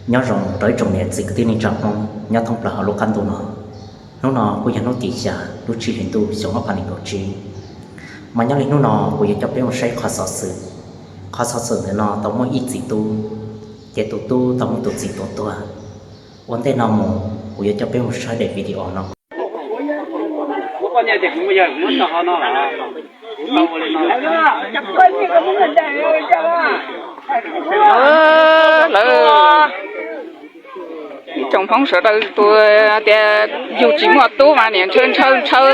Nyob zoo rau ib tsoom niam txiv kwv tij neej tsa Hmoob nyob thoob plaws hauv lub qab ntuj no. Hnub no kuj yog hnub tim xya lub tsib hlis ntuj xyoo ob phav nees nkaum tsib. Mas nyob li hnub no kuv yuav coj peb mus saib qhov xov xwm. Qhov xov xwm ntawm no tau muaj ib txiv tub, ces tus tub tau muab tus txiv tua tuag. Ua ntej no mus kuv yuav coj peb mus saib daim video no. Lawv ib tsoom Hmoob sawv daws tus tias yug tsis muaj tub mas niam ntshaw ntshaw ntshaw,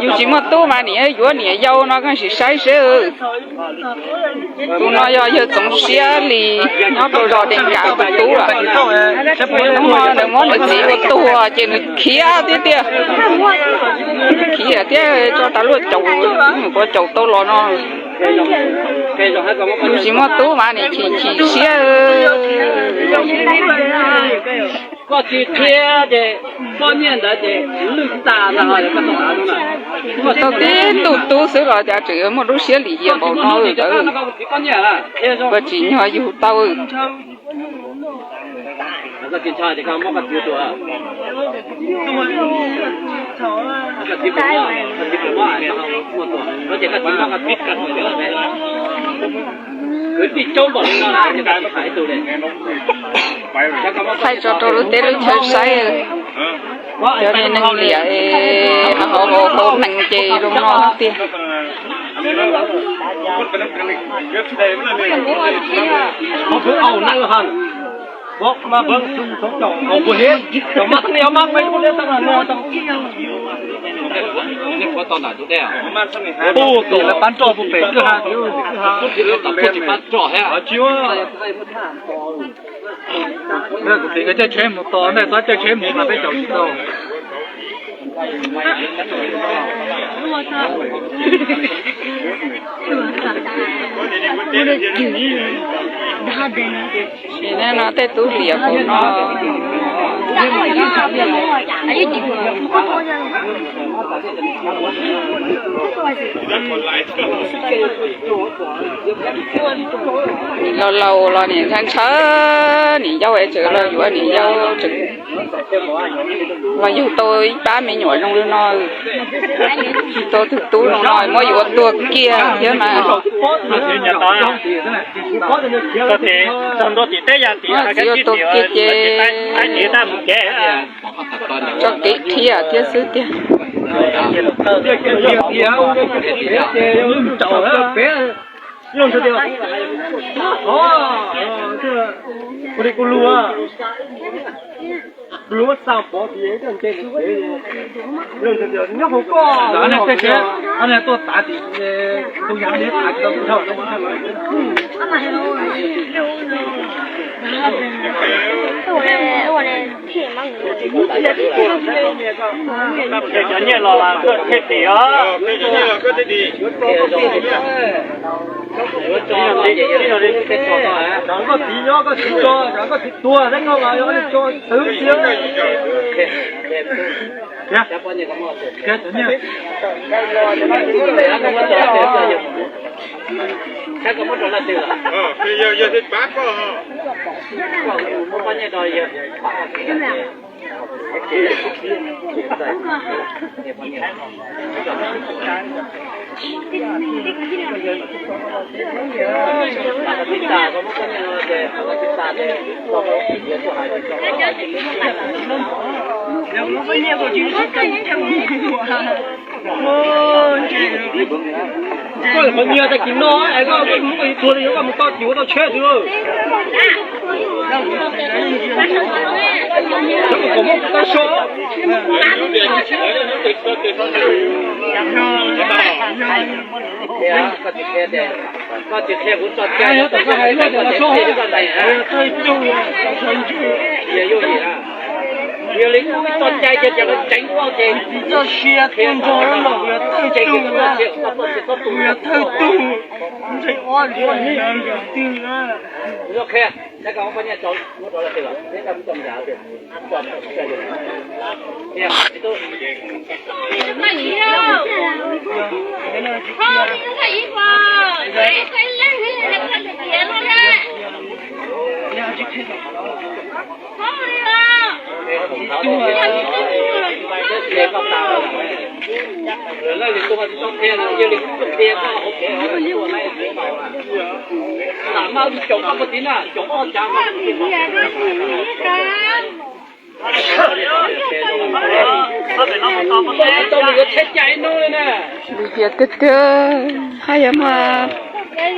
yug tsis muaj tub mas niam yuav niam yau no koj sim saib seb. Tus no yog yawg Txoov Siab Lis nyob rau zos Dees Kas tus tub lawm. Hnub no nws muab nws txiv ua tuag ces nws khiav tiag tiag. Khiav thiab tso rau luaj caum, mus tua caum tau los no. Yug tsis muaj tub mas niam chim chim siab. Koj tsis qhia ces poj niam ntawd ces lwj tas ntag. Tau tib tug tub xwb los cas tseem muaj lub siab lim hiam npaum no ntawd. Koj tsim nyog yug tau. Thaij tso rau lub teb lub chaw saib. Cov niag neeg liam hauv hauv neeg ces zoo no tiag. Kuv txiv nkawd caij tsheb mus tos, nej txhob caij tsheb mus mas peb caum tsis tau. Sim neej no tej tub liam hauv no. Nim laus laus los niam ntshaw ntshaw, niam yau es tseem los yuav niam yau, tseem los yug tau ib pab me nyuam zoo li no, tsis tau tus tub zoo no muab yuav tuag kiag thiab mas. Muab txiv yuav tuag kiag ces tso kev qhia thiab xwb tiag. Tuaj tav tim tus yam li tav tsis tau tus dhau. Cov nyiaj los tuaj thiaj tim os. Koj txiv nyob koj txiv tso, koj txiv tuag thiab koj los yog koj txiv tso xwb tiag. Koj qhov nyiaj tag kis no es koj muab koj yuav tuag li, yuav koj mus tau cuv tau tsheb xwb. Koj muab kuv tau so. Koj tsis qhia kuv tso cai, koj hais loj tias los so, yog li kuv tso cai ces lawv tseev ua ces txoj sia tiag nrog los yog tawj tug, yog tawj tug, ntseeg ob li, yog twg na. Lub hiav tiag tiag, haj yam muaj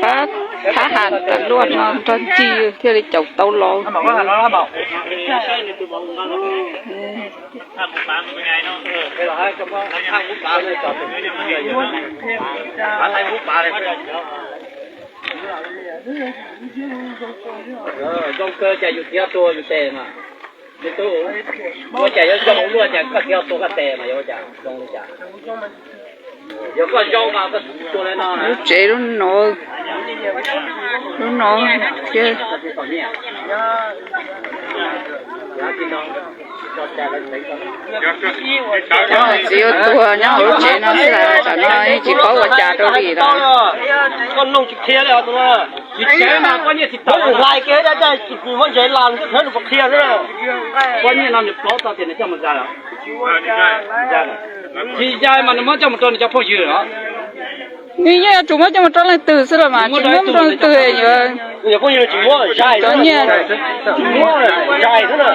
pab thab ham tas luaj no nrog ncig thiaj li caum tau los. Zoo kawg cas yus thiaj tua yus tes mas. Ua cas yuav zoo luaj cas koj thiaj tua koj tes mas yuav ua cas zoo li cas? Yog koj zoo mas koj tua li no. Lub tsev lub no, lub no thiab. Txiv yuav tuag nyob hauv lub tsev no xwb las, tam no yeej tsis paub ua cas rau li lawm. Koj nug tsis qhia li os tus no. Tsis tsev mas poj niam tsis tawm, hlais kiag dab dab tsis muab ntsev las thiab nws puas qhia xwb. Poj niam no nws paub tau tias nws coj mus zais los? Tsis zais mas nws muab coj mus rau nws cov phooj ywg los? Nws yeej yuav tsum muab coj mus rau leej twg xwb los mas, tsis muab rau leej twg. Cov phooj ywg tsis muab zais, cov nyiaj, tsis muab zais xwb na.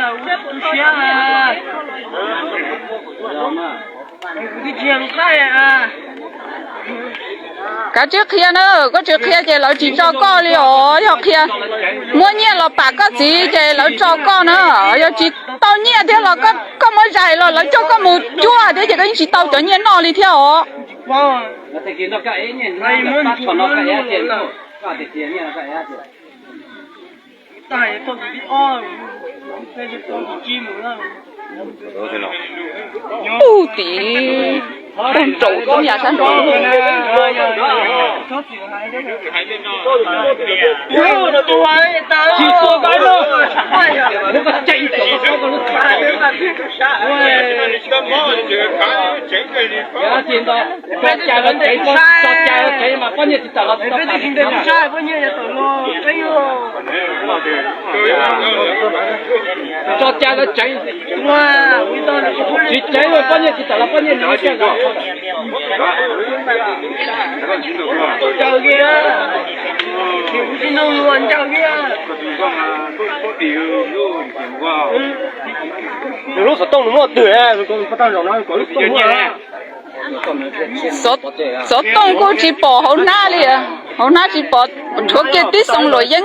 Kav tsij qhia na, koj tsis qhia ces lawv tsis tso koj li os. Yog qhia muab nyiaj los pam koj txiv ces lawv tso koj na. Yog tsis tau nyiaj thiab los koj muab zais los lawv coj koj mus cuab thiab ces koj yeej tsis tau cov nyiaj noj li thiab os. Ub, tim tag nraum toob yas sab nraud. Tso cai los tsev mas poj niam tsis tawm los tsis tau pam. Tso cai los tsev, tsis tsev los poj niam tsis tawm los poj niam nws cai los. Nws lub xov tooj nws muaj twg? Xov tooj kuj tsis pom hauv hnab li, hauv hnab tsis pom, rhuav kiag tib xoo luam yeeb.